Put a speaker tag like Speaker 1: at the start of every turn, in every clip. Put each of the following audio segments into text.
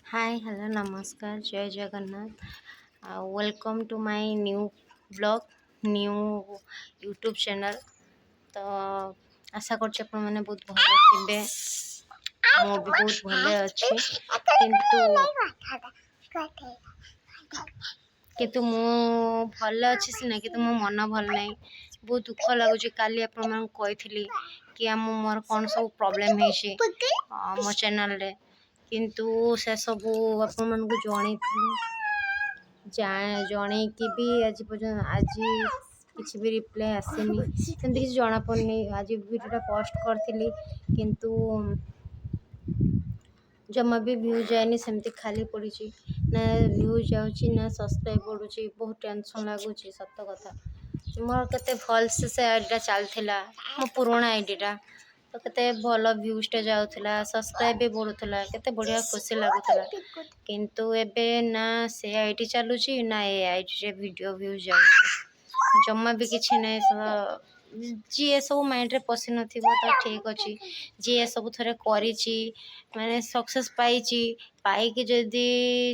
Speaker 1: ହାଏ, hello, ନମସ୍କାର, ଜୟ ଜଗନ୍ନାଥ ଆଉ welcome to my new vlog, new YouTube channel। ତ ଆଶା କରୁଛି ଆପଣମାନେ ବହୁତ ଭଲ ଥିବେ। ମୁଁ ବି ବହୁତ ଭଲ ଅଛି। କିନ୍ତୁ ମୁଁ ଭଲ ଅଛି ସିନା, କିନ୍ତୁ ମୋ ମନ ଭଲ ନାହିଁ। ବହୁତ ଦୁଃଖ ଲାଗୁଛି। କାଲି ଆପଣମାନଙ୍କୁ କହିଥିଲି କି ମୋର କ'ଣ ସବୁ ପ୍ରୋବ୍ଲେମ୍ ହେଇଛି ମୋ ଚ୍ୟାନେଲ୍ରେ। କିନ୍ତୁ ସେସବୁ ଆପଣମାନଙ୍କୁ ଜଣେଇଥିଲି, ଜଣେଇକି ବି ଆଜି ପର୍ଯ୍ୟନ୍ତ ଆଜି କିଛି ବି ରିପ୍ଲାଏ ଆସିନି। ସେମିତି କିଛି ଜଣାପଡ଼ୁନି। ଆଜି ଭିଡ଼ିଓଟା ପୋଷ୍ଟ କରିଥିଲି, କିନ୍ତୁ ଜମା ବି ଭ୍ୟୁ ଯାଏନି। ସେମିତି ଖାଲି ପଡ଼ିଛି। ନା ଭ୍ୟୁ ଯାଉଛି, ନା ସବସ୍କ୍ରାଇବ୍ ବଢ଼ୁଛି। ବହୁତ ଟେନସନ୍ ଲାଗୁଛି, ସତ କଥା। ମୋର କେତେ ଭଲସେ ସେ ଆଇଡ଼ିଟା ଚାଲିଥିଲା, ମୋ ପୁରୁଣା ଆଇଡ଼ିଟା ତ କେତେ ଭଲ ଭ୍ୟୁଜ୍ଟା ଯାଉଥିଲା, ସବସ୍କ୍ରାଇବ୍ ବି ବଢ଼ୁଥିଲା, କେତେ ବଢ଼ିଆ ଖୁସି ଲାଗୁଥିଲା। କିନ୍ତୁ ଏବେ ନା ସେ ଆଇଡ଼ି ଚାଲୁଛି, ନା ଏ ଆଇଡ଼ିରେ ଭିଡ଼ିଓ ଭ୍ୟୁଜ୍ ଯାଉଛି, ଜମା ବି କିଛି ନାହିଁ। ଯିଏ ସବୁ ମାଇଣ୍ଡରେ ପଶିନଥିବ ତ ଠିକ୍ ଅଛି। ଯିଏ ସବୁ ଥରେ କରିଛି, ମାନେ ସକ୍ସେସ୍ ପାଇଛି, ପାଇକି ଯଦି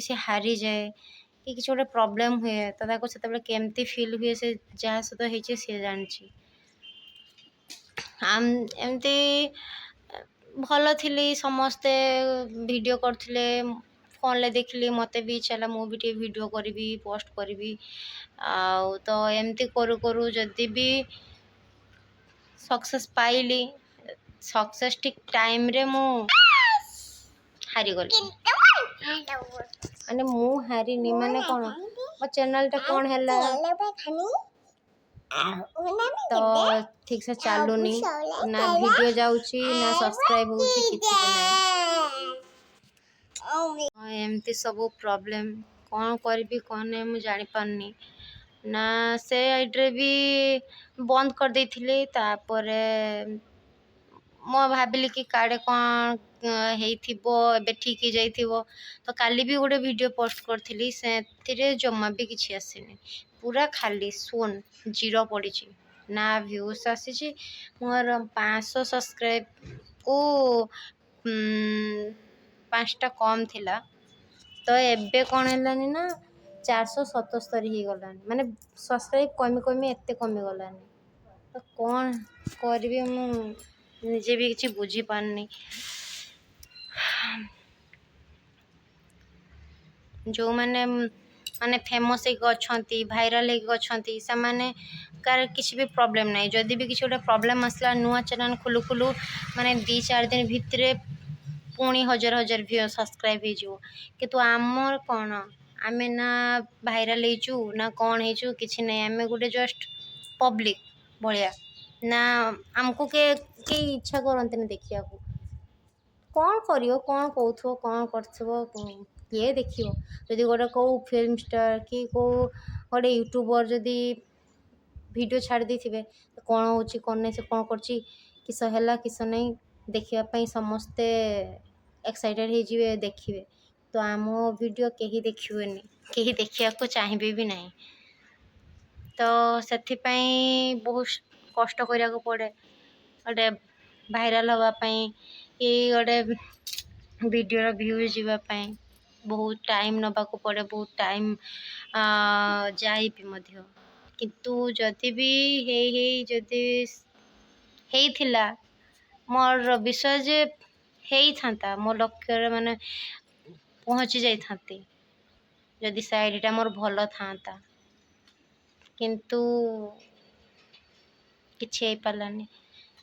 Speaker 1: ସେ ହାରିଯାଏ କି କିଛି ଗୋଟେ ପ୍ରୋବ୍ଲେମ୍ ହୁଏ, ତ ତାକୁ ସେତେବେଳେ କେମିତି ଫିଲ୍ ହୁଏ, ସେ ଯାହା ସହିତ ହେଇଛି ସିଏ ଜାଣିଛି। ଏମିତି ଭଲ ଥିଲି, ସମସ୍ତେ ଭିଡ଼ିଓ କରୁଥିଲେ, ଫୋନ୍ରେ ଦେଖିଲି, ମୋତେ ବି ଇଚ୍ଛା ହେଲା ମୁଁ ବି ଟିକେ ଭିଡ଼ିଓ କରିବି, ପୋଷ୍ଟ କରିବି। ଆଉ ତ ଏମିତି କରୁ କରୁ ଯଦି ବି ସକ୍ସେସ୍ ପାଇଲି, ସକ୍ସେସ୍ ଠିକ୍ ଟାଇମ୍ରେ ମୁଁ ହାରିଗଲି। ମାନେ ମୁଁ ହାରିନି, ମାନେ କ'ଣ, ମୋ ଚ୍ୟାନେଲ୍ଟା କ'ଣ ହେଲା ତ ଠିକ୍ ସେ ଚାଲୁନି। ନା ଭିଡ଼ିଓ ଯାଉଛି, ନା ସବସ୍କ୍ରାଇବ୍ ହେଉଛି, କିଛି ବି ନାହିଁ। ଏମିତି ସବୁ ପ୍ରୋବ୍ଲେମ୍। କ'ଣ କରିବି, କ'ଣ ନାହିଁ, ମୁଁ ଜାଣିପାରୁନି। ନା ସେ ଆଇଡ଼ିରେ ବି ବନ୍ଦ କରିଦେଇଥିଲି। ତାପରେ ମୁଁ ଭାବିଲି କି କାଳେ କ'ଣ ହେଇଥିବ, ଏବେ ଠିକ୍ ହେଇଯାଇଥିବ। ତ କାଲି ବି ଗୋଟେ ଭିଡ଼ିଓ ପୋଷ୍ଟ କରିଥିଲି, ସେଥିରେ ଜମା ବି କିଛି ଆସିନି। ପୁରା ଖାଲି ଶୂନ, ଜିରୋ ପଡ଼ିଛି। ନା ଭ୍ୟୁଜ୍ ଆସିଛି। ମୋର 500 ସବସ୍କ୍ରାଇବ୍କୁ 5ଟା କମ୍ ଥିଲା, ତ ଏବେ କ'ଣ ହେଲାନି ନା 477 ହେଇଗଲାଣି। ମାନେ ସବସ୍କ୍ରାଇବ୍ କମି କମି ଏତେ କମିଗଲାଣି। ତ କ'ଣ କରିବି, ମୁଁ ନିଜେ ବି କିଛି ବୁଝିପାରୁନି। ଯେଉଁମାନେ ମାନେ ଫେମସ୍ ହେଇକି ଅଛନ୍ତି, ଭାଇରାଲ୍ ହେଇକି ଅଛନ୍ତି, ସେମାନେ କାର କିଛି ବି ପ୍ରୋବ୍ଲେମ୍ ନାହିଁ। ଯଦି ବି କିଛି ଗୋଟେ ପ୍ରୋବ୍ଲେମ୍ ଆସିଲା, ନୂଆ ଚ୍ୟାନେଲ୍ ଖୋଲୁ ଖୋଲୁ ମାନେ 2-4 ଦିନ ଭିତରେ ପୁଣି ହଜାର ହଜାର ଭ୍ୟୁ, ସବସ୍କ୍ରାଇବ୍ ହେଇଯିବ। କିନ୍ତୁ ଆମର କ'ଣ, ଆମେ ନା ଭାଇରାଲ୍ ହେଇଛୁ, ନା କ'ଣ ହେଇଛୁ, କିଛି ନାହିଁ। ଆମେ ଗୋଟେ ଜଷ୍ଟ ପବ୍ଲିକ୍ ଭଳିଆ। ନା ଆମକୁ କେହି ଇଚ୍ଛା କରନ୍ତିନି ଦେଖିବାକୁ। କ'ଣ କରିବ, କ'ଣ କହୁଥିବ, କ'ଣ କରୁଥିବ, କିଏ ଦେଖିବ? ଯଦି ଗୋଟେ କେଉଁ ଫିଲ୍ମ ଷ୍ଟାର୍ କି କେଉଁ ଗୋଟେ ୟୁଟ୍ୟୁବର୍ ଯଦି ଭିଡ଼ିଓ ଛାଡ଼ି ଦେଇଥିବେ, କ'ଣ ହେଉଛି, କ'ଣ ନାହିଁ, ସେ କ'ଣ କରୁଛି, କିସ ହେଲା, କିସ ନାହିଁ, ଦେଖିବା ପାଇଁ ସମସ୍ତେ ଏକ୍ସାଇଟେଡ଼ ହେଇଯିବେ, ଦେଖିବେ। ତ ଆମ ଭିଡ଼ିଓ କେହି ଦେଖିବେନି, କେହି ଦେଖିବାକୁ ଚାହିଁବେ ବି ନାହିଁ। ତ ସେଥିପାଇଁ ବହୁତ କଷ୍ଟ କରିବାକୁ ପଡ଼େ ଗୋଟେ ଭାଇରାଲ୍ ହେବା ପାଇଁ କି ଗୋଟେ ଭିଡ଼ିଓର ଭ୍ୟୁଜ୍ ଯିବା ପାଇଁ। ବହୁତ ଟାଇମ୍ ନେବାକୁ ପଡ଼େ, ବହୁତ ଟାଇମ୍ ଯାଏ ବି ମଧ୍ୟ। କିନ୍ତୁ ଯଦି ବି ହେଇ ହେଇ ଯଦି ହେଇଥିଲା, ମୋର ବିଶ୍ୱାସ ଯେ ହେଇଥାନ୍ତା, ମୋ ଲକ୍ଷ୍ୟରେ ମାନେ ପହଞ୍ଚି ଯାଇଥାନ୍ତି, ଯଦି ସେ ଆଇଡ଼ିଟା ମୋର ଭଲ ଥାନ୍ତା। କିନ୍ତୁ କିଛି ହେଇପାରିଲାନି।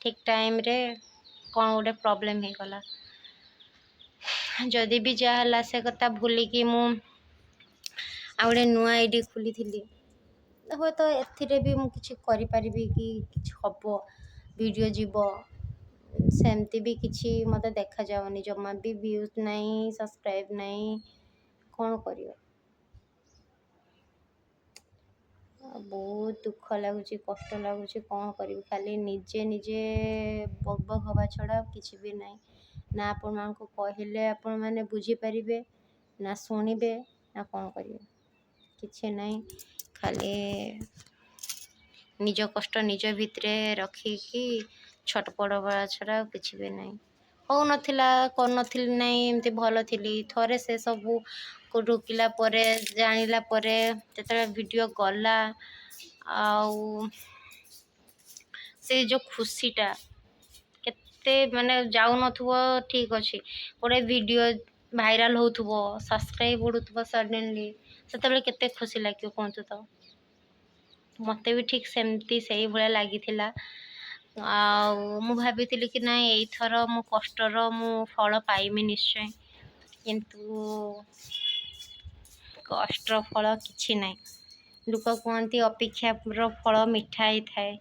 Speaker 1: ଠିକ୍ ଟାଇମ୍ରେ କ'ଣ ଗୋଟେ ପ୍ରୋବ୍ଲେମ୍ ହେଇଗଲା। ଯଦି ବି ଯାହା ହେଲା, ସେ କଥା ଭୁଲିକି ମୁଁ ଆଉ ଗୋଟେ ନୂଆ ଆଇଡ଼ି ଖୋଲିଥିଲି। ହୁଏତ ଏଥିରେ ବି ମୁଁ କିଛି କରିପାରିବି କି କିଛି ହେବ, ଭିଡ଼ିଓ ଯିବ, ସେମିତି ବି କିଛି ମୋତେ ଦେଖାଯାଉନି। ଜମା ବି ଭ୍ୟୁଜ୍ ନାହିଁ, ସବସ୍କ୍ରାଇବ୍ ନାହିଁ। କ'ଣ କରିବ? ବହୁତ ଦୁଃଖ ଲାଗୁଛି, କଷ୍ଟ ଲାଗୁଛି। କ'ଣ କରିବି? ଖାଲି ନିଜେ ନିଜେ ବକ୍ ବକ୍ ହେବା ଛଡ଼ା କିଛି ବି ନାହିଁ। ନା ଆପଣମାନଙ୍କୁ କହିଲେ ଆପଣମାନେ ବୁଝିପାରିବେ, ନା ଶୁଣିବେ, ନା କ'ଣ କରିବେ, କିଛି ନାହିଁ। ଖାଲି ନିଜ କଷ୍ଟ ନିଜ ଭିତରେ ରଖିକି ଛଟପଟ ହେବା ଛଡ଼ା ଆଉ କିଛି ବି ନାହିଁ। ହେଉନଥିଲା, କରୁନଥିଲି ନାଇଁ, ଏମିତି ଭଲ ଥିଲି। ଥରେ ସେ ସବୁକୁ ଢୁକିଲା ପରେ, ଜାଣିଲା ପରେ, ଯେତେବେଳେ ଭିଡ଼ିଓ ଗଲା, ଆଉ ସେ ଯେଉଁ ଖୁସିଟା କେତେ ମାନେ ଯାଉନଥିବ, ଠିକ୍ ଅଛି, ଗୋଟେ ଭିଡ଼ିଓ ଭାଇରାଲ୍ ହେଉଥିବ, ସବସ୍କ୍ରାଇବ୍ ବଢ଼ୁଥିବ ସଡ଼େନଲି, ସେତେବେଳେ କେତେ ଖୁସି ଲାଗିବ କୁହନ୍ତୁ ତ? ମୋତେ ବି ଠିକ୍ ସେମିତି ସେଇଭଳିଆ ଲାଗିଥିଲା। ଆଉ ମୁଁ ଭାବିଥିଲି କି ନାଇଁ, ଏଇଥର ମୁଁ କଷ୍ଟର ମୁଁ ଫଳ ପାଇମି ନିଶ୍ଚୟ, କିନ୍ତୁ କଷ୍ଟର ଫଳ କିଛି ନାହିଁ। ଲୋକ କୁହନ୍ତି ଅପେକ୍ଷାର ଫଳ ମିଠା ହେଇଥାଏ।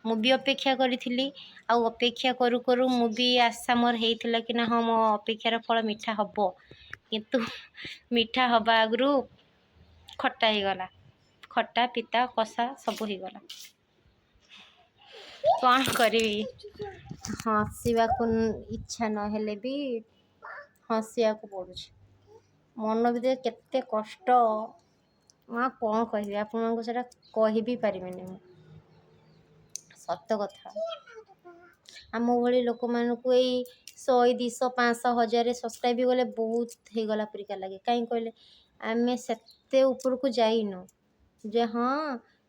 Speaker 1: ମୁଁ ବି ଅପେକ୍ଷା କରିଥିଲି, ଆଉ ଅପେକ୍ଷା କରୁ କରୁ ମୁଁ ବି ଆଶା ମୋର ହେଇଥିଲା କି ନା, ହଁ, ମୋ ଅପେକ୍ଷାର ଫଳ ମିଠା ହେବ, କିନ୍ତୁ ମିଠା ହେବା ଆଗରୁ ଖଟା ହେଇଗଲା। ଖଟା, ପିତା, କଷା ସବୁ ହେଇଗଲା। କ'ଣ କରିବି? ହସିବାକୁ ଇଚ୍ଛା ନହେଲେ ବି ହସିବାକୁ ପଡ଼ୁଛି। ମନ ଭିତରେ କେତେ କଷ୍ଟ, ମୁଁ ଆଉ କ'ଣ କହିବି ଆପଣଙ୍କୁ? ସେଇଟା କହିବି ପାରିବିନି ମୁଁ। ସତ କଥା, ଆମ ଭଳି ଲୋକମାନଙ୍କୁ ଏଇ 100, 200, 500, 1000 ସବସ୍କ୍ରାଇବ୍ ଗଲେ ବହୁତ ହେଇଗଲା ପରିକା ଲାଗେ। କାହିଁକି କହିଲେ, ଆମେ ସେତେ ଉପରକୁ ଯାଇନୁ ଯେ ହଁ,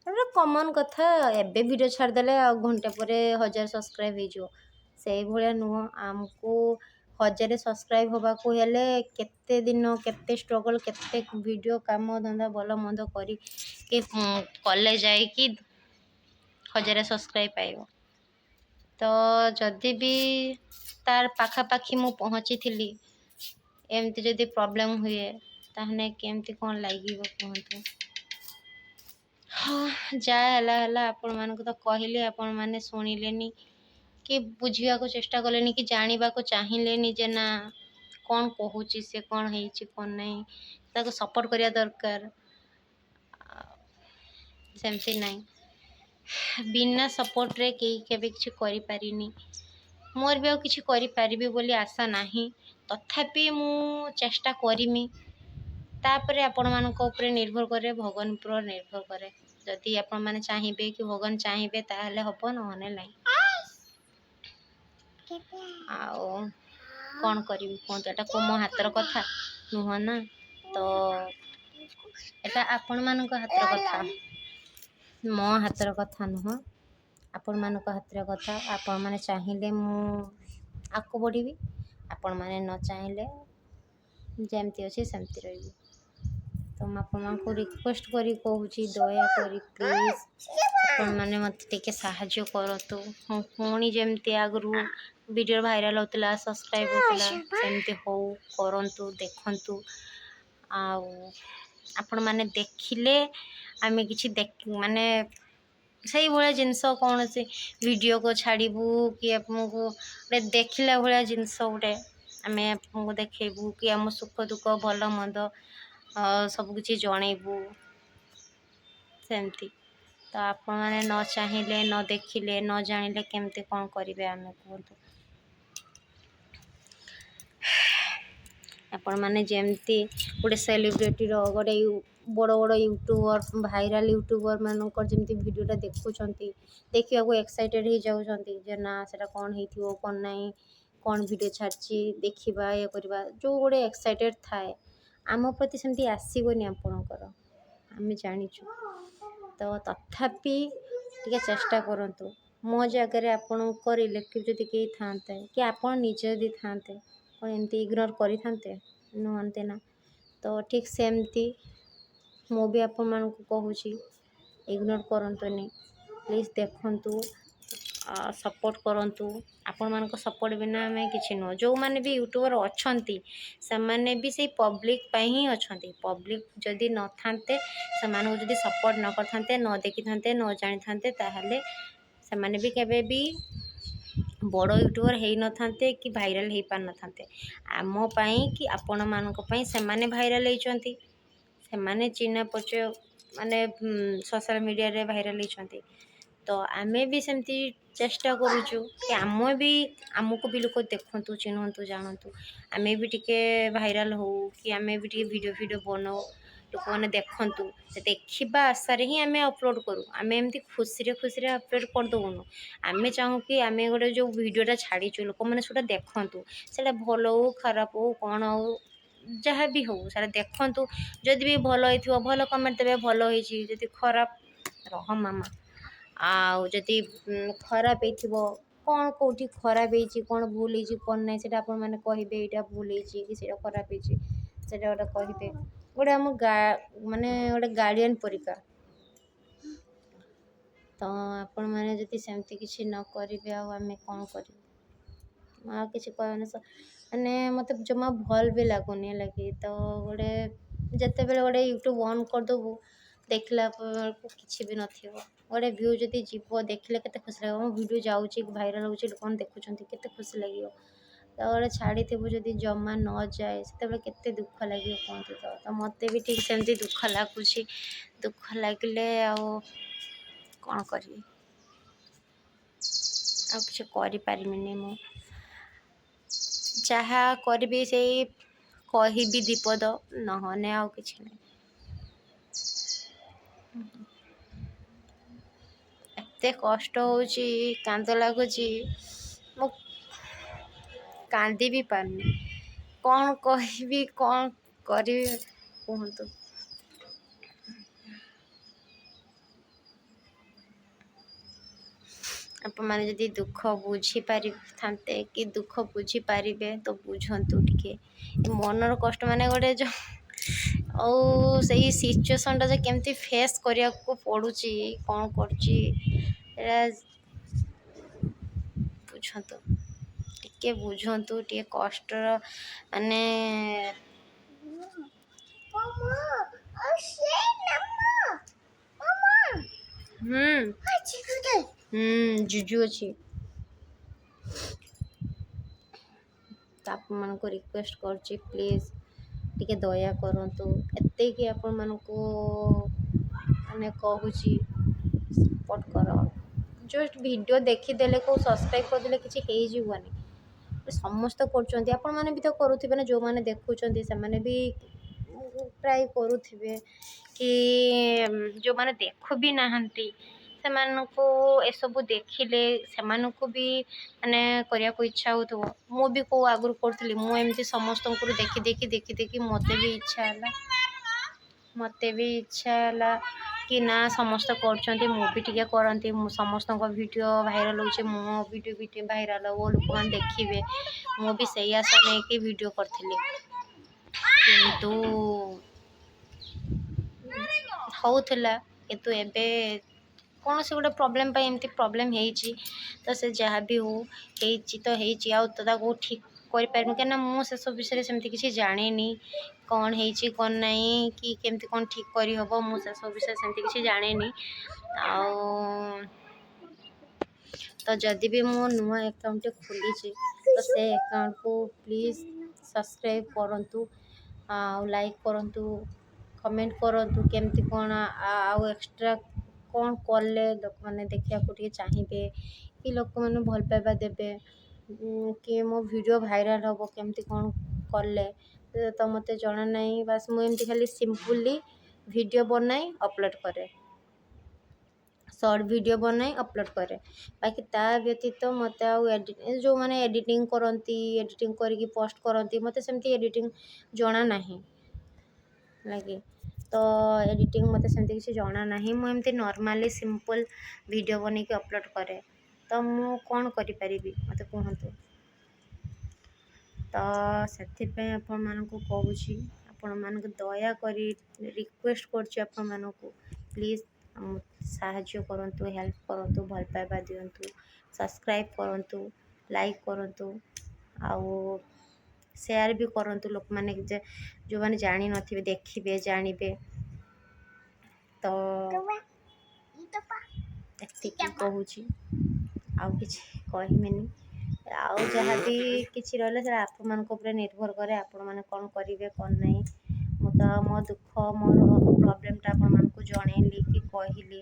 Speaker 1: ଏଇଟା କମନ୍ କଥା, ଏବେ ଭିଡ଼ିଓ ଛାଡ଼ିଦେଲେ ଆଉ ଘଣ୍ଟେ ପରେ 1000 ସବସ୍କ୍ରାଇବ୍ ହେଇଯିବ। ସେଇଭଳିଆ ନୁହଁ। ଆମକୁ 1000 ସବସ୍କ୍ରାଇବ୍ ହେବାକୁ ହେଲେ କେତେ ଦିନ, କେତେ ଷ୍ଟ୍ରଗଲ୍, କେତେ ଭିଡ଼ିଓ, କାମ ଧନ୍ଦା ଭଲ ମନ୍ଦ କରିକି କଲେ ଯାଇକି 1000 ସବସ୍କ୍ରାଇବ୍ ପାଇବ। ତ ଯଦି ବି ତାର ପାଖାପାଖି ମୁଁ ପହଞ୍ଚିଥିଲି, ଏମିତି ଯଦି ପ୍ରୋବ୍ଲେମ୍ ହୁଏ, ତାହେଲେ କେମିତି କ'ଣ ଲାଗିବ କୁହନ୍ତୁ? ହଁ, ଯାହା ହେଲା ହେଲା। ଆପଣମାନଙ୍କୁ ତ କହିଲି, ଆପଣମାନେ ଶୁଣିଲେନି କି ବୁଝିବାକୁ ଚେଷ୍ଟା କଲେନି କି ଜାଣିବାକୁ ଚାହିଁଲେନି ଯେ ନା, କ'ଣ କହୁଛି ସେ, କ'ଣ ହେଇଛି, କ'ଣ ନାହିଁ, ତାକୁ ସପୋର୍ଟ କରିବା ଦରକାର। ସେମିତି ନାହିଁ, ବିନା ସପୋର୍ଟରେ କେହି କେବେ କିଛି କରିପାରିନି। ମୋର ବି ଆଉ କିଛି କରିପାରିବି ବୋଲି ଆଶା ନାହିଁ। ତଥାପି ମୁଁ ଚେଷ୍ଟା କରିମି। ତାପରେ ଆପଣମାନଙ୍କ ଉପରେ ନିର୍ଭର କରେ, ଭଗବାନ ଉପରେ ନିର୍ଭର କରେ। ଯଦି ଆପଣମାନେ ଚାହିଁବେ କି ଭଗବାନ ଚାହିଁବେ, ତାହେଲେ ହେବ, ନହେଲେ ନାହିଁ। ଆଉ କ'ଣ କରିବି କୁହନ୍ତୁ? ଏଇଟା କେଉଁ ମୋ ହାତର କଥା ନୁହଁ ନା। ତ ଏଇଟା ଆପଣମାନଙ୍କ ହାତର କଥା, ମୋ ହାତର କଥା ନୁହଁ। ଆପଣମାନଙ୍କ ହାତର କଥା। ଆପଣମାନେ ଚାହିଁଲେ ମୁଁ ଆଗକୁ ବଢ଼ିବି, ଆପଣମାନେ ନ ଚାହିଁଲେ ଯେମିତି ଅଛି ସେମିତି ରହିବି। ତ ମୁଁ ଆପଣମାନଙ୍କୁ ରିକ୍ୱେଷ୍ଟ କରି କହୁଛି, ଦୟାକରି ପ୍ଲିଜ୍ ଆପଣମାନେ ମୋତେ ଟିକେ ସାହାଯ୍ୟ କରନ୍ତୁ। ମୁଁ ପୁଣି ଯେମିତି ଆଗରୁ ଭିଡ଼ିଓ ଭାଇରାଲ୍ ହେଉଥିଲା, ସବସ୍କ୍ରାଇବ୍ ହେଉଥିଲା, ସେମିତି ହଉ, କରନ୍ତୁ, ଦେଖନ୍ତୁ। ଆଉ ଆପଣମାନେ ଦେଖିଲେ ଆମେ କିଛି ମାନେ ସେଇଭଳିଆ ଜିନିଷ, କୌଣସି ଭିଡ଼ିଓକୁ ଛାଡ଼ିବୁ କି ଆପଣଙ୍କୁ ଗୋଟେ ଦେଖିଲା ଭଳିଆ ଜିନିଷ ଗୋଟେ ଆମେ ଆପଣଙ୍କୁ ଦେଖେଇବୁ କି ଆମ ସୁଖ ଦୁଃଖ, ଭଲ ମନ୍ଦ ସବୁକିଛି ଜଣେଇବୁ ସେମିତି। ତ ଆପଣମାନେ ନ ଚାହିଁଲେ, ନ ଦେଖିଲେ, ନ ଜାଣିଲେ କେମିତି କ'ଣ କରିବେ ଆମେ କୁହନ୍ତୁ? ଆପଣମାନେ ଯେମିତି ଗୋଟେ ସେଲିବ୍ରିଟିର, ଗୋଟେ ବଡ଼ ବଡ଼ ୟୁଟ୍ୟୁବର୍, ଭାଇରାଲ୍ ୟୁଟ୍ୟୁବର୍ ମାନଙ୍କର ଯେମିତି ଭିଡ଼ିଓଟା ଦେଖୁଛନ୍ତି, ଦେଖିବାକୁ ଏକ୍ସାଇଟେଡ଼୍ ହେଇଯାଉଛନ୍ତି ଯେ ନା, ସେଇଟା କ'ଣ ହେଇଥିବ, କ'ଣ ନାହିଁ, କ'ଣ ଭିଡ଼ିଓ ଛାଡ଼ିଛି, ଦେଖିବା, ଇଏ କରିବା, ଯେଉଁ ଗୋଟେ ଏକ୍ସାଇଟେଡ଼୍ ଥାଏ, ଆମ ପ୍ରତି ସେମିତି ଆସିବନି ଆପଣଙ୍କର, ଆମେ ଜାଣିଛୁ। ତ ତଥାପି ଟିକେ ଚେଷ୍ଟା କରନ୍ତୁ। ମୋ ଜାଗାରେ ଆପଣଙ୍କ ରିଲେଟିଭ୍ ଯଦି କେହି ଥାଆନ୍ତେ କି ଆପଣ ନିଜେ ଯଦି ଥାଆନ୍ତେ, କ'ଣ ଏମିତି ଇଗ୍ନୋର କରିଥାନ୍ତେ? ନୁହନ୍ତି ନା? ତ ଠିକ୍ ସେମିତି ମୁଁ ବି ଆପଣମାନଙ୍କୁ କହୁଛି, ଇଗ୍ନୋର କରନ୍ତୁନି, ପ୍ଲିଜ୍ ଦେଖନ୍ତୁ, ସପୋର୍ଟ କରନ୍ତୁ। ଆପଣମାନଙ୍କ ସପୋର୍ଟ ବିନା ଆମେ କିଛି ନୁହଁ। ଯେଉଁମାନେ ବି ୟୁଟ୍ୟୁବର୍ ଅଛନ୍ତି, ସେମାନେ ବି ସେଇ ପବ୍ଲିକ୍ ପାଇଁ ହିଁ ଅଛନ୍ତି। ପବ୍ଲିକ୍ ଯଦି ନଥାନ୍ତେ, ସେମାନଙ୍କୁ ଯଦି ସପୋର୍ଟ ନ କରିଥାନ୍ତେ, ନ ଦେଖିଥାନ୍ତେ, ନ ଜାଣିଥାନ୍ତେ, ତାହେଲେ ସେମାନେ ବି କେବେ ବି ବଡ଼ ୟୁଟ୍ୟୁବର୍ ହେଇନଥାନ୍ତେ କି ଭାଇରାଲ୍ ହେଇପାରିନଥାନ୍ତେ। ଆମ ପାଇଁ କି ଆପଣମାନଙ୍କ ପାଇଁ ସେମାନେ ଭାଇରାଲ୍ ହେଇଛନ୍ତି। ସେମାନେ ଚିହ୍ନା ପରିଚୟ, ମାନେ ସୋସିଆଲ୍ ମିଡ଼ିଆରେ ଭାଇରାଲ୍ ହେଇଛନ୍ତି। ତ ଆମେ ବି ସେମିତି ଚେଷ୍ଟା କରୁଛୁ କି ଆମ ବି ଆମକୁ ବି ଲୋକ ଦେଖନ୍ତୁ, ଚିହ୍ନନ୍ତୁ, ଜାଣନ୍ତୁ, ଆମେ ବି ଟିକେ ଭାଇରାଲ୍ ହଉ କି ଆମେ ବି ଟିକେ ଭିଡ଼ିଓ ଫିଡ଼ିଓ ବନାଉ। ଲୋକମାନେ ଦେଖନ୍ତୁ। ସେ ଦେଖିବା ଆଶାରେ ହିଁ ଆମେ ଅପଲୋଡ଼୍ କରୁ। ଆମେ ଏମିତି ଖୁସିରେ ଖୁସିରେ ଅପଲୋଡ଼୍ କରିଦେଉନୁ। ଆମେ ଚାହୁଁ କି ଆମେ ଗୋଟେ ଯେଉଁ ଭିଡ଼ିଓଟା ଛାଡ଼ିଛୁ, ଲୋକମାନେ ସେଇଟା ଦେଖନ୍ତୁ। ସେଇଟା ଭଲ ହଉ, ଖରାପ ହଉ, କ'ଣ ହଉ, ଯାହା ବି ହଉ, ସେଇଟା ଦେଖନ୍ତୁ। ଯଦି ବି ଭଲ ହେଇଥିବ, ଭଲ କମେଣ୍ଟ ଦେବେ, ଭଲ ହେଇଛି। ଯଦି ଖରାପ ରହ ମାମା, ଆଉ ଯଦି ଖରାପ ହେଇଥିବ, କ'ଣ କେଉଁଠି ଖରାପ ହେଇଛି, କ'ଣ ଭୁଲ ହେଇଛି, କ'ଣ ନାହିଁ, ସେଇଟା ଆପଣମାନେ କହିବେ। ଏଇଟା ଭୁଲ ହେଇଛି କି ସେଇଟା ଖରାପ ହେଇଛି, ସେଇଟା ଗୋଟେ କହିବେ। ଗୋଟେ ଆମ ମାନେ ଗୋଟେ ଗାର୍ଡ଼ିଆନ୍ ପରିକା। ତ ଆପଣମାନେ ଯଦି ସେମିତି କିଛି ନ କରିବେ, ଆଉ ଆମେ କ'ଣ କରିବୁ? ଆଉ କିଛି କହିବନି। ମାନେ ମୋତେ ଜମା ଭଲ ବି ଲାଗୁନି, ହେଲା କି? ତ ଗୋଟେ ଯେତେବେଳେ ଗୋଟେ ୟୁଟ୍ୟୁବ୍ ଅନ୍ କରିଦେବୁ, ଦେଖିଲା ବେଳକୁ କିଛି ବି ନଥିବ। ଗୋଟେ ଭ୍ୟୁ ଯଦି ଯିବ, ଦେଖିଲେ କେତେ ଖୁସି ଲାଗିବ। ମୋ ଭିଡ଼ିଓ ଯାଉଛି, ଭାଇରାଲ୍ ହେଉଛି, ଲୋକମାନେ ଦେଖୁଛନ୍ତି, କେତେ ଖୁସି ଲାଗିବ। ତ ଗୋଟେ ଛାଡ଼ିଥିବୁ, ଯଦି ଜମା ନଯାଏ, ସେତେବେଳେ କେତେ ଦୁଃଖ ଲାଗିବ କୁହନ୍ତୁ ତ? ତ ମୋତେ ବି ଠିକ୍ ସେମିତି ଦୁଃଖ ଲାଗୁଛି। ଦୁଃଖ ଲାଗିଲେ ଆଉ କ'ଣ କରିବି? ଆଉ କିଛି କରିପାରିବିନି ମୁଁ। ଯାହା କରିବି, ସେଇ କହିବି ଦିପଦ, ନହେଲେ ଆଉ କିଛି ନାହିଁ। ଏତେ କଷ୍ଟ ହେଉଛି, କାନ୍ଦ ଲାଗୁଛି, ମୁଁ କାନ୍ଦି ବି ପାରୁନି। କ'ଣ କହିବି, କ'ଣ କରିବି କୁହନ୍ତୁ? ଆପଣମାନେ ଯଦି ଦୁଃଖ ବୁଝିପାରିଥାନ୍ତେ କି ଦୁଃଖ ବୁଝିପାରିବେ, ତ ବୁଝନ୍ତୁ ଟିକେ ଏ ମନର କଷ୍ଟ। ମାନେ ଗୋଟେ ଯେଉଁ ଆଉ ସେଇ ସିଚୁଏସନ୍ଟା ଯେ କେମିତି ଫେସ୍ କରିବାକୁ ପଡ଼ୁଛି, କ'ଣ କରୁଛି, ଏଇଟା ବୁଝନ୍ତୁ ଟିକେ, ବୁଝନ୍ତୁ ଟିକେ କଷ୍ଟର ମାନେ। ହୁଁ ଜୁଜୁ ଅଛି। ତ ଆପଣମାନଙ୍କୁ ରିକ୍ୱେଷ୍ଟ କରୁଛି, ପ୍ଲିଜ୍ ଟିକେ ଦୟା କରନ୍ତୁ। ଏତିକି ଆପଣମାନଙ୍କୁ ମାନେ କହୁଛି, ସପୋର୍ଟ କର। ଜଷ୍ଟ ଭିଡ଼ିଓ ଦେଖିଦେଲେ, କେଉଁ ସବସ୍କ୍ରାଇବ୍ କରିଦେଲେ କିଛି ହେଇଯିବନି। ସମସ୍ତେ କରୁଛନ୍ତି, ଆପଣମାନେ ବି ତ କରୁଥିବେ ନା? ଯେଉଁମାନେ ଦେଖୁଛନ୍ତି, ସେମାନେ ବି ପ୍ରାୟ କରୁଥିବେ, କି ଯେଉଁମାନେ ଦେଖୁ ବି ନାହାନ୍ତି, ସେମାନଙ୍କୁ ଏସବୁ ଦେଖିଲେ ସେମାନଙ୍କୁ ବି ମାନେ କରିବାକୁ ଇଚ୍ଛା ହେଉଥିବ। ମୁଁ ବି କେଉଁ ଆଗରୁ କରୁଥିଲି? ମୁଁ ଏମିତି ସମସ୍ତଙ୍କରୁ ଦେଖି ଦେଖି ଦେଖି ଦେଖି ମୋତେ ବି ଇଚ୍ଛା ହେଲା। ମୋତେ ବି ଇଚ୍ଛା ହେଲା କି ନା, ସମସ୍ତେ କରୁଛନ୍ତି, ମୁଁ ବି ଟିକେ କରନ୍ତି। ମୁଁ ସମସ୍ତଙ୍କ ଭିଡ଼ିଓ ଭାଇରାଲ୍ ହେଉଛି, ମୋ ଭିଡ଼ିଓ ବି ଟିକେ ଭାଇରାଲ୍ ହେବ, ଲୋକମାନେ ଦେଖିବେ। ମୁଁ ବି ସେଇ ଆଶା ନେଇକି ଭିଡ଼ିଓ କରିଥିଲି। କିନ୍ତୁ ହେଉଥିଲା, କିନ୍ତୁ ଏବେ କୌଣସି ଗୋଟେ ପ୍ରୋବ୍ଲେମ୍ ପାଇଁ ଏମିତି ପ୍ରୋବ୍ଲେମ୍ ହେଇଛି। ତ ସେ ଯାହା ବି ହଉ, ହେଇଛି ତ ହେଇଛି, ଆଉ ତ ତାକୁ ଠିକ୍ କରିପାରିବି? କାହିଁକିନା ମୁଁ ସେସବୁ ବିଷୟରେ ସେମିତି କିଛି ଜାଣିନି, କ'ଣ ହେଇଛି, କ'ଣ ନାହିଁ, କି କେମିତି କ'ଣ ଠିକ୍ କରିହେବ। ମୁଁ ସେସବୁ ବିଷୟରେ ସେମିତି କିଛି ଜାଣିନି। ଆଉ ତ ଯଦି ବି ମୁଁ ନୂଆ ଆକାଉଣ୍ଟଟେ ଖୋଲିଛି, ତ ସେ ଆକାଉଣ୍ଟକୁ ପ୍ଲିଜ୍ ସବସ୍କ୍ରାଇବ୍ କରନ୍ତୁ ଆଉ ଲାଇକ୍ କରନ୍ତୁ, କମେଣ୍ଟ କରନ୍ତୁ, କେମିତି କ'ଣ ଆଉ ଏକ୍ସଟ୍ରା କ'ଣ କଲେ ଲୋକମାନେ ଦେଖିବାକୁ ଟିକେ ଚାହିଁବେ, କି ଲୋକମାନେ ଭଲ ପାଇବା ଦେବେ, କି ମୋ ଭିଡ଼ିଓ ଭାଇରାଲ୍ ହେବ, କେମିତି କ'ଣ କଲେ ତ ମୋତେ ଜଣା ନାହିଁ। ବାସ୍, ମୁଁ ଏମିତି ଖାଲି ସିମ୍ପଲି ଭିଡ଼ିଓ ବନାଇ ଅପଲୋଡ଼୍ କରେ, ସର୍ଟ ଭିଡ଼ିଓ ବନାଇ ଅପଲୋଡ଼୍ କରେ। ବାକି ତା ବ୍ୟତୀତ ମୋତେ ଆଉ ଯେଉଁମାନେ ଏଡ଼ିଟିଂ କରନ୍ତି, ଏଡ଼ିଟିଂ କରିକି ପୋଷ୍ଟ କରନ୍ତି, ମୋତେ ସେମିତି ଏଡ଼ିଟିଂ ଜଣା ନାହିଁ ହେଲା। ତ ଏଡ଼ିଟିଂ ମୋତେ ସେମିତି କିଛି ଜଣା ନାହିଁ। ମୁଁ ଏମିତି ନର୍ମାଲି ସିମ୍ପଲ୍ ଭିଡ଼ିଓ ବନେଇକି ଅପଲୋଡ଼୍ କରେ। ତ ମୁଁ କ'ଣ କରିପାରିବି, ମୋତେ କୁହନ୍ତୁ? ତ ସେଥିପାଇଁ ଆପଣମାନଙ୍କୁ କହୁଛି, ଆପଣମାନଙ୍କୁ ଦୟାକରି ରିକ୍ୱେଷ୍ଟ କରୁଛି ଆପଣମାନଙ୍କୁ, ପ୍ଲିଜ୍ ସାହାଯ୍ୟ କରନ୍ତୁ, ହେଲ୍ପ କରନ୍ତୁ, ଭଲ ପାଇବା ଦିଅନ୍ତୁ, ସବସ୍କ୍ରାଇବ୍ କରନ୍ତୁ, ଲାଇକ୍ କରନ୍ତୁ ଆଉ ସେୟାର ବି କରନ୍ତୁ। ଲୋକମାନେ ଯେ ଯେଉଁମାନେ ଜାଣିନଥିବେ, ଦେଖିବେ, ଜାଣିବେ। ତ ଏତିକି କହୁଛି, ଆଉ କିଛି କହିବିନି। ଆଉ ଯାହା ବି କିଛି ରହିଲା, ସେଇଟା ଆପଣମାନଙ୍କ ଉପରେ ନିର୍ଭର କରେ, ଆପଣମାନେ କ'ଣ କରିବେ, କ'ଣ ନାହିଁ। ମୁଁ ତ ମୋ ଦୁଃଖ, ମୋର ପ୍ରୋବ୍ଲେମଟା ଆପଣମାନଙ୍କୁ ଜଣେଇଲି କି କହିଲି।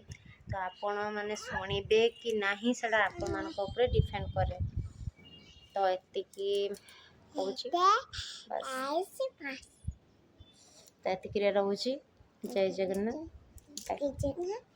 Speaker 1: ତ ଆପଣମାନେ ଶୁଣିବେ କି ନାହିଁ, ସେଇଟା ଆପଣମାନଙ୍କ ଉପରେ ଡିପେଣ୍ଡ କରେ। ତ ଏତିକି କହୁଛି, ବାସ୍, ତ ଏତିକିରେ ରହୁଛି। ଜୟ ଜଗନ୍ନାଥ, ବାଏ।
Speaker 2: ଜଗନ୍ନାଥ।